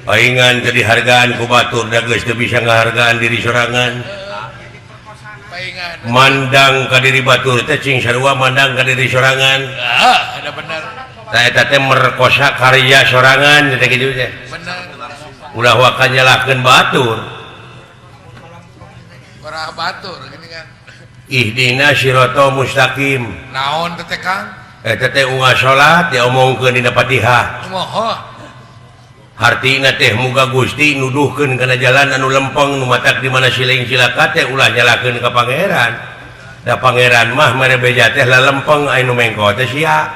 Paingan teu dihargaan ku batur da geus teu bisa ngahargaan diri sorangan. Paingan. Mandang ka diri batur teh cing sarua mandang ka diri sorangan. Ah, ada bener. Tah eta teh merkosa karya sorangan teh kitu teh. Bener. Ulah waka nyalahkeun batur. Orang batur gini kan. Ihdina siratal mustaqim. Naon teh Kang? Eta teh unggal salat diomongkeun dina Fatihah. Moho. Hartina teh muga Gusti nuduhkeun kana jalan anu lempeng nu matak di mana siling cilaka teh ulah nyalahkeun ka pangeran. Da pangeran mah mere beja teh lalempeng anu mengko teh sia.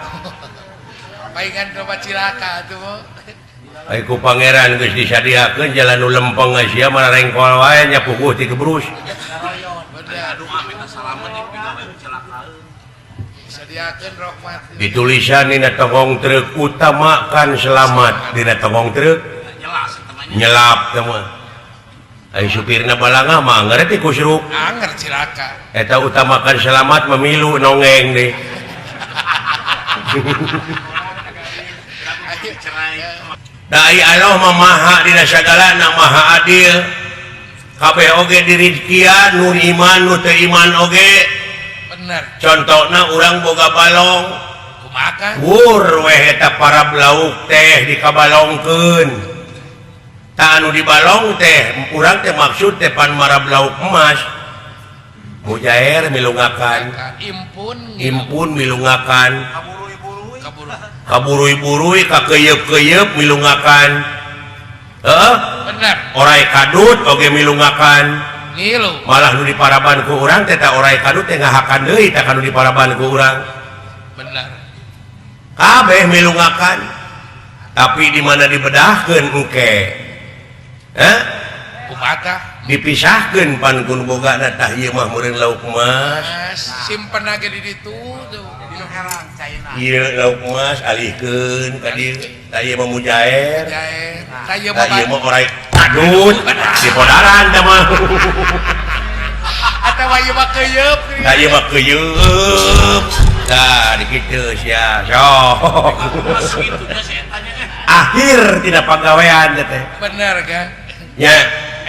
Paingan coba cilaka atuh mo. Ai ku pangeran geus disadiakeun jalan nu lempeng sia mah rengkol wae nya puguh ti gebrus. Bener. Sadiakeun rahmat. Ditulisan dina tongong truk utamakan selamat dina tongong truk nyelap teh mah. Ai supirna balanga mah anger teh kusruk. Anger cilaka. Eta utamakan selamat memilu nongeng deh. Dai Allah mah maha dina sagalana maha adil. Kabeh oge dirizkian nu iman nu teu iman oge. Bener. Contona urang boga balong. Kumaha? Wur weh eta para lauk teh dikabalongkeun. Tah anu dibalong teh urang teh maksud teh pan marab lauk emas. Mujair milungakan. Impun impun milungakan. Kaburui-burui kakeyeup-keyeup milungakan. Heeh? Bener. Orai kadut oge milungakan. Ngilu. Malah nu diparaban ku urang teh ta orai kadut teh ngahakan deui tah kanu diparaban ku urang. Bener. Kabeh milungakan. Tapi di mana dibedahkeun engke? Heh? Kumaha? Dipisahkeun pan kun bogana tah ieu mah meureun lauk emas. Simpen age di ditu tuh. Ieu lauk emas alihkeun ka dieu. Tah ieu mah mujair. Mujair. Tah ieu Tah ieu mah orai kadut di podaran tah mah. Atawa ieu mah keuyeub. Tah ieu mah keuyeub. Tah di kitu sia. Sok. Akhir tina pagawean teh. Bener kan? Nya.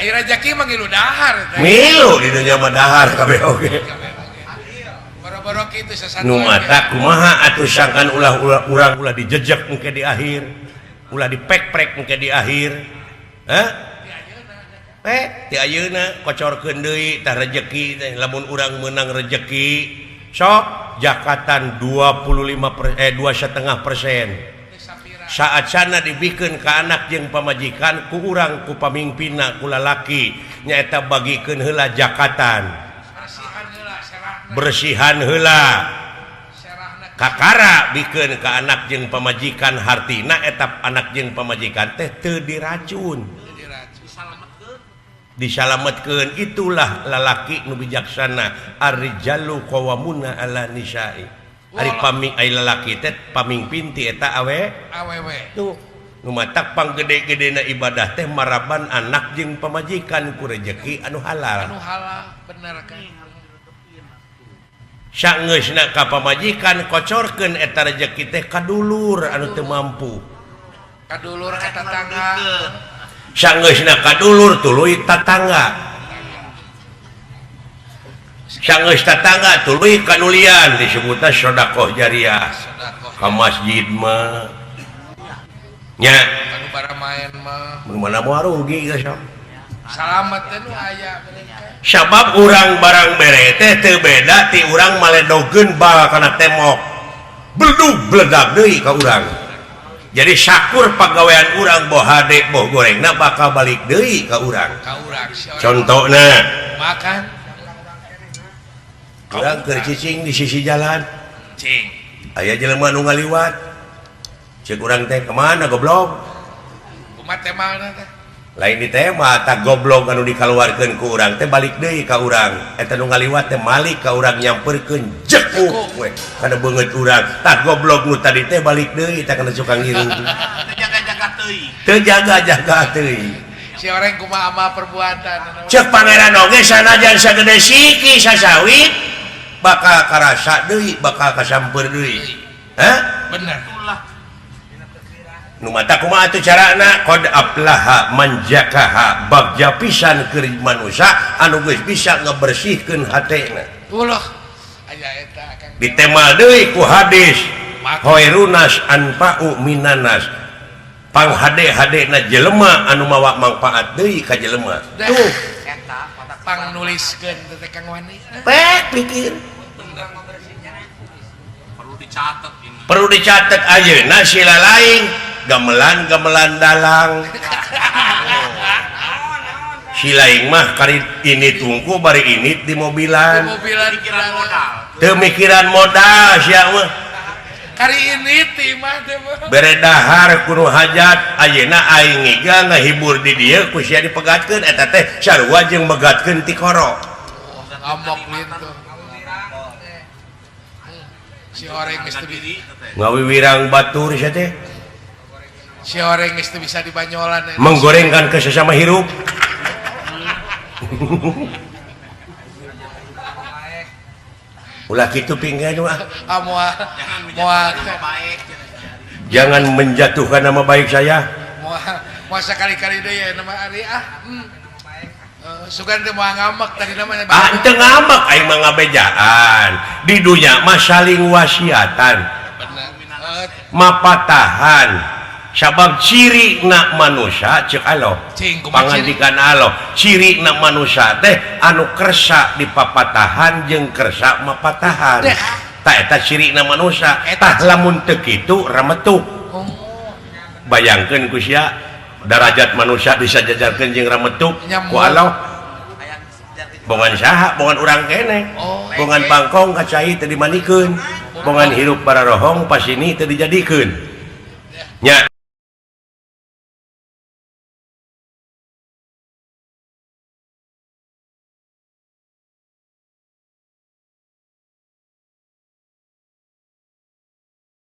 Ai rejeki mah ngilu dahar teh. Milu di dunya mah dahar kabeh oge. Boro-boro kitu sasatuan. Nu mata kumaha atuh sangkan ulah-ulah urang ulah dijejek engke di akhir. Ulah dipek-prek engke di akhir. Hah? Ti ayeuna kocorkeun deui tah rejeki teh lamun urang meunang rejeki sok jakatan 2,5%. Saat sana dibikeun ka anak jeung pamajikan ku urang ku pamimpinna ku lalaki nyaeta bagikeun heula jakatan. Bersihan heula. Kakara bikeun ka anak jeung pamajikan hartina eta anak jeung pamajikan teh teu diracun. Disalametkeun itulah lalaki nu bijaksana ar-rijalu qawwamuna 'ala nisa'i. Ari paming ai lalaki teh pamingpin ti eta awe awewe. Tuh nu matak panggede-gedena ibadah teh maraban anak jeung pamajikan ku rejeki anu halal. Anu halal bener kan. Sangeusna ka pamajikan kocorkeun eta rejeki teh ka dulur anu teu mampu. Ka dulur ka tatangga. Sangeusna ka dulur tuluy tatangga. Sangeus tatangga tuluy kanulian disebutna sedekah jariah. Ka masjid mah nya anu baramaen mah. Mun mana moal rugi geus sok. Salamet teh nu aya Sabab urang barang bere teh teu beda ti urang maledogeun bal kana tembok. Beldug bledag deui ka urang. Jadi syakur pagawean urang boh hade boh gorengna bakal balik deui ka urang. Ka urang. Contona makan urang keur cicing di sisi jalan. Cing. Aya jelema nu ngaliwat. Ceuk urang teh kemana goblok? Kumaha temalna teh? Lain di tema tak goblok anu dikaluarkeun ku urang teh balik deui ka urang. Eta nu ngaliwat teh malik ka urang nyamperkeun jekuk we kana beungeut urang. Tah goblok nu tadi teh balik deui tah kana cukang ngiring. Teu jaga-jaga teuing. Teu jaga-jaga teuing. Si orang kumaha amal perbuatan. Ceuk pangeran oge sanajan sagede siki sasawit bakal karasa deui, bakal kasamper deui. Hah? Bener. Nu mata kumaha atuh carana qad aflaha man zakaha bagja pisan keur manusia anu geus bisa ngabersihkeun hatena. Ulah aya eta Kang. Ditemal deui ku hadis khairunas anfa'u minanas. Pang hade-hadena jelema anu mawa mangfaat deui ka jelema. Tuh eta pang nuliskeun teh Kang Wani. Pek pikir. Perlu dicatat ini. Perlu dicatat ayeuna sila lain gamelan-gamelan dalang. Si lain mah kari ini tungku bari ini di mobilan. Mobilan modal. Teu mikiran modal sia mah. Kari ini ti mah teh mah. Bere dahar kudu hajat ayeuna aing ngiga ngahibur di dieu ku sia dipegatkeun eta teh sarua jeung megatkeun tikoro. Ngamok gitu. Si oreng geus teu ngawiwirang batur sia teh. Si oreng geus teu bisa dibanyolan. Menggorengkan ke sesama hirup. Ulah kitu pinggan mah. Ah moal moal jangan menjatuhkan nama baik saya. Moal moal sakali-kali deui ya nama ari ah. Sugan teh moal ngamek tadi namanya. Ah teu ngamek aing mah ngabejaan. Di dunya mah saling wasiatan. Bener. Mapatahan. Sabab ciri na manusia cek Allah pangandikan Allah ciri na manusia teh anu kersa dipapatahan jeung kersa mapatahan tah eta ciri na manusia tah lamun teu kitu rametuk. Bayangkeun ku sia darajat manusia bisa jajarkeun jeung rametuk ku Allah bongan saha bongan urang keneh bongan bangkong ka cai teu dimandikeun bongan hirup bararohong pasini teu dijadikeun. Nya.